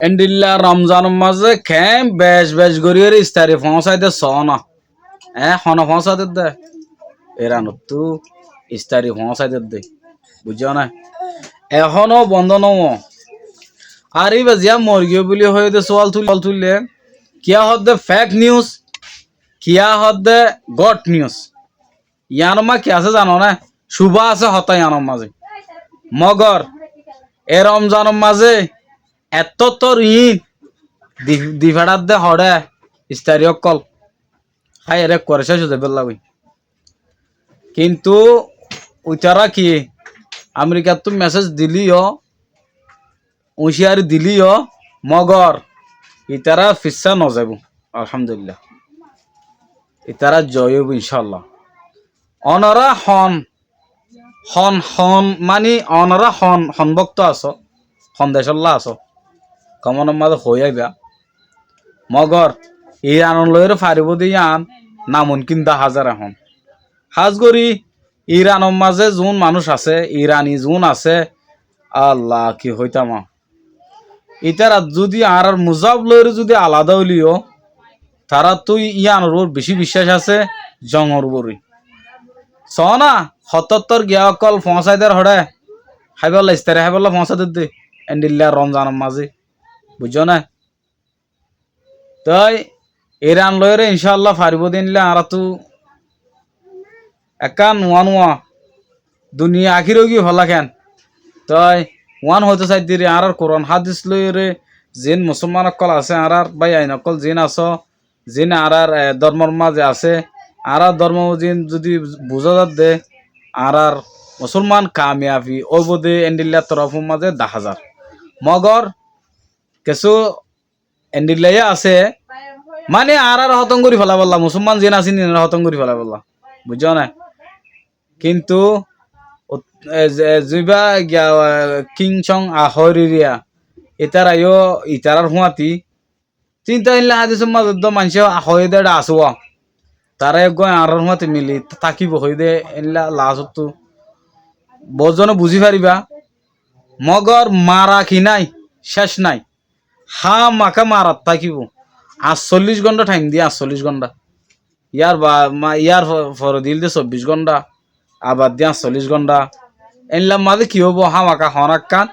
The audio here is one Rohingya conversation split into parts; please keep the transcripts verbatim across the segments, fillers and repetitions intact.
Endilla Romzanor mazé keén bec bec gorí gorí istari foóñsai dé soóna. Eé, hone foóñsai dé dé? Iranottú istari foóñsai dé dé. Buijjó né? Ehóno bondó nóo. Ar íba ziyán morigiyói buli hoiyé dé suwal tul-, tuillé, kiyá hoódde fake news, kiyá hoódde good news. Yiánor mazé ki asé zano né? Cubá asé hotá yiánor mazé. Mogor e Romzanor mazé ettóttor iín di-, di feçádde hoçé istari ókkol. Háiyeré ekkuare céc ói zaibólla goi. Kintu uitará ki Amerikattú mesej dilíyo, uñciyari dilíyo, mogor itará fissá nozaibóu. Alhamdulillah. Itará zoy óibou incállah. Onorá hon, hon, hon, mani onorá hon, hon bókto asó, hon decólla asó, komenor mazé hoói aibá. Mogor Iranor loiyóre faribóu dé yían namunkín daházar ehón. Hás gorí Iranor mazé zuún manúic asé, Irani zuún asé, Allah, ki hoitam a. Ítara zudi añárár muzaf loiyóre zudi alada óiliyo, taráttu yíanor uore bicí biccác asé, zongor uore. Soóna, hottóttor giya ókkol foóñsai der hoçé, háibolla, istari háibolla foóñsai der dé, endilla Romzanor mazé. Buijjó né? Toi Iran loiyóre incállah faribóu dé endilla añáráttu ekkán nuwa nuwa duniya akír óigiyoi félaiye. Toi uán hoitó saidde re, añárár Kuran hádis loiyóre ziín musúlman ókkol asé, añárár báiyain ókkol ziín asó, ziín añárár, e, dórmor mazé asé, añárár dórmo ziín zudi buzá zadde, añárár musúlman kamiyabi óibou dé endilla torofór mazé daházar. Mogor kessú endilla yó asé, mani añáráre hótom gorí félaibolla, musúlman ziín asé, iínoré hótom gorí félaibolla. Buijjó né? Kintu, e, ze-, zibá giya, e, Kim Jong Un hoóir eriya, ítara yó, itarár fúañti. Tinta endilla hádisor mazé dó maincé hoói dé eçé asé. Tará eggúa añárár fúañti mili tákibou hoói dé endilla laásottú. Boóut zone buzí faribá. Mogor mara ki nái, céc nái. Hámaká marat tákibou. Añccollíc gónda thaim diyé, añccollíc gónda. Yár ba-, ma-, yár fo-, fore diyé dé sobbic gónda, abar diyé añccollíc gónda. Éilla mazé ki óibou, hámaká hoóna ekkán.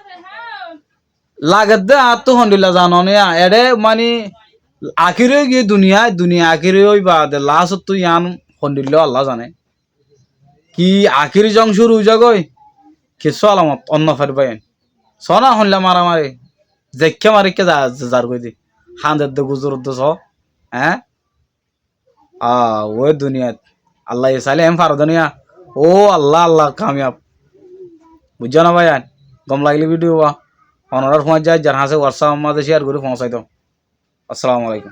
Lagedde añáttu hondilla zano né, eçé mani akír óigiyoi duniyait, duniya akír ói baade laásottú yián hondilla Allah zane. Ki akír zong cúru ói zagói, kessú alamot ónno faribá yián. Soóna hoilla maramari, zeikká mari ikká za-, zargói dé. Hañdedde guzuredde soó, eé? Aa, ói duniyait. Allah ye sailé eén faro duniya. Óu Allah, Allah kamiyab. Buijjó né báiyain? Gom lagilé video ba onorár fúañti zar hañsé WhatsApp or mazé share gorí foóñsai do. Assalamu alaikum.